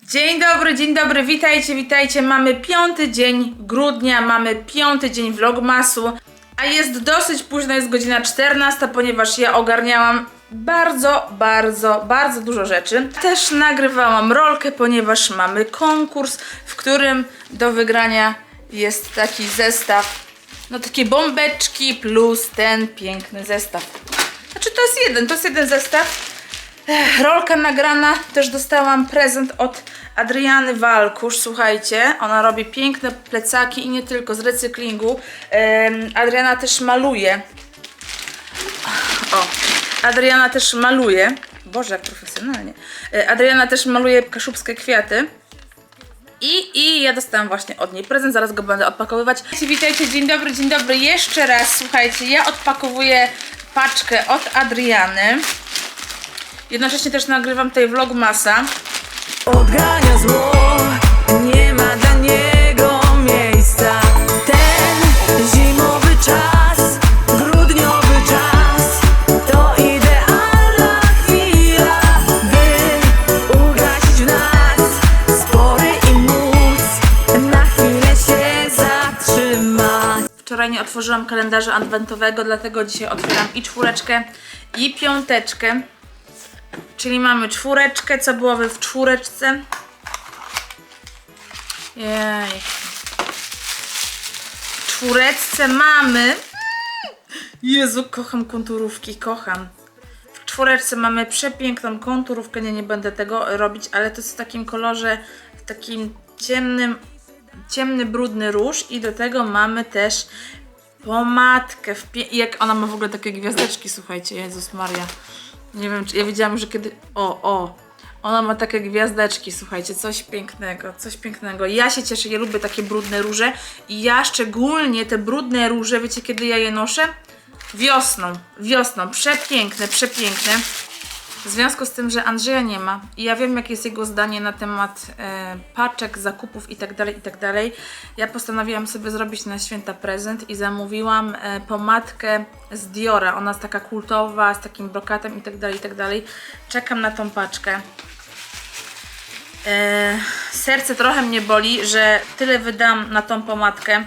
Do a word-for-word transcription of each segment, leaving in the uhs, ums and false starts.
Dzień dobry, dzień dobry, witajcie, witajcie. Mamy piąty dzień grudnia, mamy piąty dzień vlogmasu, a jest dosyć późno, jest godzina czternasta, ponieważ ja ogarniałam bardzo, bardzo, bardzo dużo rzeczy. Też nagrywałam rolkę, ponieważ mamy konkurs, w którym do wygrania jest taki zestaw, no, takie bombeczki plus ten piękny zestaw. Znaczy, to jest jeden, to jest jeden zestaw. Ech, rolka nagrana, też dostałam prezent od Adriany Walkusz, słuchajcie, ona robi piękne plecaki i nie tylko, z recyklingu. Em, Adriana też maluje. O, Adriana też maluje. Boże, jak profesjonalnie. E, Adriana też maluje kaszubskie kwiaty. I, I ja dostałam właśnie od niej prezent, zaraz go będę odpakowywać. Witajcie, witajcie, dzień dobry, dzień dobry. Jeszcze raz, słuchajcie, ja odpakowuję paczkę od Adriany. Jednocześnie też nagrywam tutaj vlogmasa. Odgania zło, nie ma dla niego miejsca. Ten zimowy czas, grudniowy czas, to idealna chwila, by ugasić w nas spory i móc na chwilę się zatrzymać. Wczoraj nie otworzyłam kalendarza adwentowego, dlatego dzisiaj otwieram i czwóreczkę, i piąteczkę. Czyli mamy czwóreczkę, co było we w czwóreczce? Jej. W czwóreczce mamy. Jezu, kocham konturówki, kocham. W czwóreczce mamy przepiękną konturówkę, nie, nie będę tego robić, ale to jest w takim kolorze, w takim ciemnym, ciemny, brudny róż i do tego mamy też pomadkę. W pie... Jak ona ma w ogóle takie gwiazdeczki, słuchajcie, Jezus Maria. Nie wiem, czy ja widziałam, że kiedy... O, o. Ona ma takie gwiazdeczki, słuchajcie, coś pięknego, coś pięknego. Ja się cieszę, ja lubię takie brudne róże i ja szczególnie te brudne róże, wiecie, kiedy ja je noszę? Wiosną, wiosną, przepiękne, przepiękne. W związku z tym, że Andrzeja nie ma i ja wiem, jakie jest jego zdanie na temat e, paczek, zakupów i tak dalej, i tak dalej, ja postanowiłam sobie zrobić na święta prezent i zamówiłam e, pomadkę z Diora. Ona jest taka kultowa, z takim brokatem i tak dalej, i tak dalej. Czekam na tą paczkę. E, serce trochę mnie boli, że tyle wydam na tą pomadkę.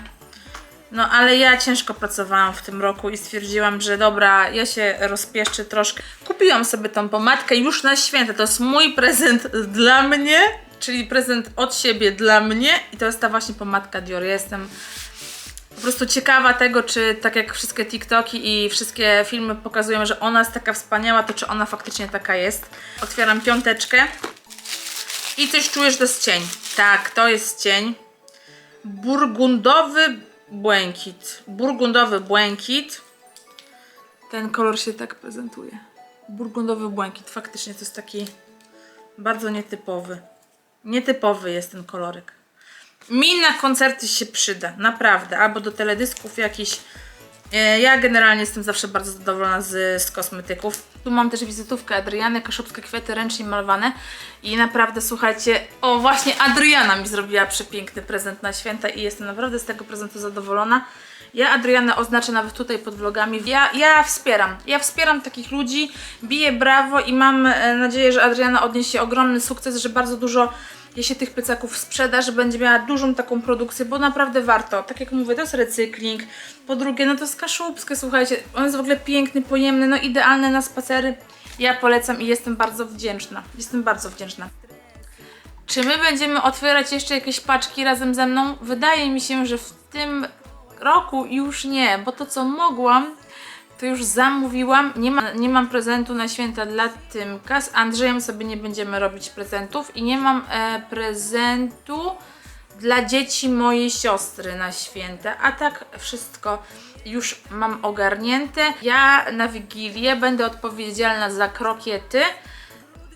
No ale ja ciężko pracowałam w tym roku i stwierdziłam, że dobra, ja się rozpieszczę troszkę. Kupiłam sobie tą pomadkę już na święta. To jest mój prezent dla mnie, czyli prezent od siebie dla mnie. I to jest ta właśnie pomadka Dior. Ja jestem po prostu ciekawa tego, czy tak jak wszystkie TikToki i wszystkie filmy pokazują, że ona jest taka wspaniała, to czy ona faktycznie taka jest. Otwieram piąteczkę. I coś czuję, że to jest cień. Tak, to jest cień. Burgundowy błękit. Burgundowy błękit. Ten kolor się tak prezentuje. Burgundowy błękit. Faktycznie to jest taki bardzo nietypowy. Nietypowy jest ten kolorek. Mi na koncerty się przyda, naprawdę. Albo do teledysków jakichś. E, ja generalnie jestem zawsze bardzo zadowolona z, z kosmetyków. Tu mam też wizytówkę Adriany, kaszubskie kwiaty ręcznie malowane. I naprawdę, słuchajcie, o, właśnie Adriana mi zrobiła przepiękny prezent na święta i jestem naprawdę z tego prezentu zadowolona. Ja Adrianę oznaczę nawet tutaj pod vlogami. Ja, ja wspieram, ja wspieram takich ludzi, biję brawo i mam e, nadzieję, że Adriana odniesie ogromny sukces, że bardzo dużo jeśli tych plecaków sprzeda, że będzie miała dużą taką produkcję, bo naprawdę warto. Tak jak mówię, to jest recykling. Po drugie, no to jest kaszubskie, słuchajcie, on jest w ogóle piękny, pojemny, no idealny na spacery. Ja polecam i jestem bardzo wdzięczna. Jestem bardzo wdzięczna. Czy my będziemy otwierać jeszcze jakieś paczki razem ze mną? Wydaje mi się, że w tym roku już nie, bo to, co mogłam, to już zamówiłam. Nie, ma, nie mam prezentu na święta dla Tymka. Z Andrzejem sobie nie będziemy robić prezentów i nie mam e, prezentu dla dzieci mojej siostry na święta. A tak wszystko już mam ogarnięte. Ja na Wigilię będę odpowiedzialna za krokiety,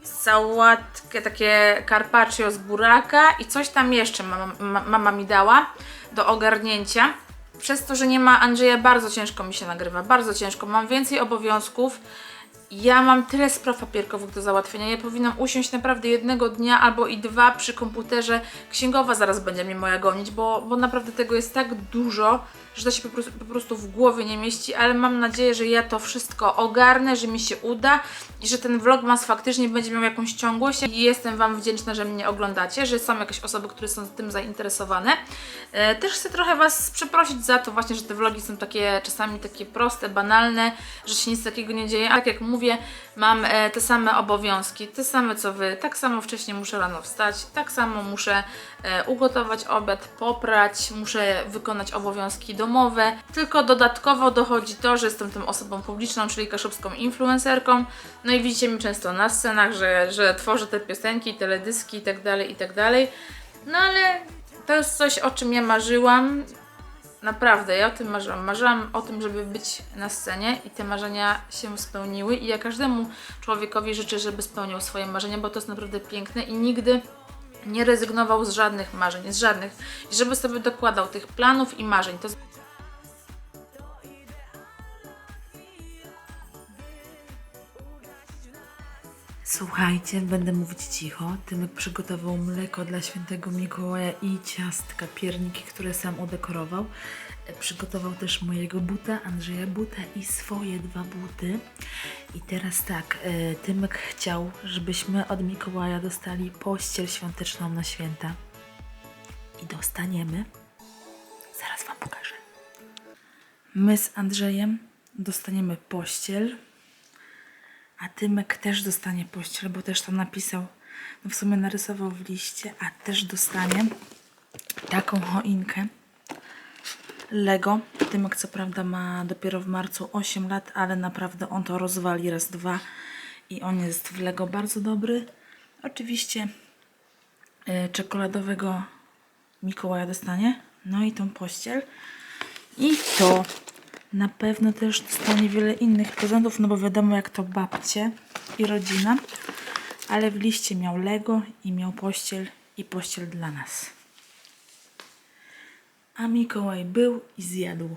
sałatkę, takie carpaccio z buraka i coś tam jeszcze mama, ma, mama mi dała do ogarnięcia. Przez to, że nie ma Andrzeja, bardzo ciężko mi się nagrywa, bardzo ciężko. Mam więcej obowiązków Ja mam tyle spraw papierkowych do załatwienia. Ja powinnam usiąść naprawdę jednego dnia albo i dwa przy komputerze. Księgowa zaraz będzie mnie moja gonić, bo, bo naprawdę tego jest tak dużo, że to się po prostu, po prostu w głowie nie mieści, ale mam nadzieję, że ja to wszystko ogarnę, że mi się uda i że ten vlogmas faktycznie będzie miał jakąś ciągłość. I jestem Wam wdzięczna, że mnie oglądacie, że są jakieś osoby, które są tym zainteresowane. E, też chcę trochę Was przeprosić za to właśnie, że te vlogi są takie czasami takie proste, banalne, że się nic takiego nie dzieje. A tak jak mówię, mam e, te same obowiązki, te same co Wy. Tak samo wcześnie muszę rano wstać, tak samo muszę e, ugotować obiad, poprać, muszę wykonać obowiązki domowe. Tylko dodatkowo dochodzi to, że jestem tą osobą publiczną, czyli kaszubską influencerką. No i widzicie mnie często na scenach, że, że tworzę te piosenki, teledyski itd., itd. No ale to jest coś, o czym ja marzyłam. Naprawdę, ja o tym marzyłam. Marzyłam o tym, żeby być na scenie i te marzenia się spełniły i ja każdemu człowiekowi życzę, żeby spełniał swoje marzenia, bo to jest naprawdę piękne i nigdy nie rezygnował z żadnych marzeń, z żadnych. I żeby sobie dokładał tych planów i marzeń. To jest Słuchajcie, będę mówić cicho. Tymek przygotował mleko dla świętego Mikołaja i ciastka, pierniki, które sam udekorował. E, Przygotował też mojego buta, Andrzeja buta i swoje dwa buty. I teraz tak, e, Tymek chciał, żebyśmy od Mikołaja dostali pościel świąteczną na święta. I dostaniemy. Zaraz wam pokażę. My z Andrzejem dostaniemy pościel, a Tymek też dostanie pościel, bo też tam napisał, no w sumie narysował w liście, a też dostanie taką choinkę Lego. Tymek co prawda ma dopiero w marcu osiem lat, ale naprawdę on to rozwali raz, dwa i on jest w Lego bardzo dobry. Oczywiście e, czekoladowego Mikołaja dostanie. No i tą pościel. I to na pewno też dostanie wiele innych prezentów, no bo wiadomo jak to babcie i rodzina. Ale w liście miał Lego i miał pościel i pościel dla nas. A Mikołaj był i zjadł.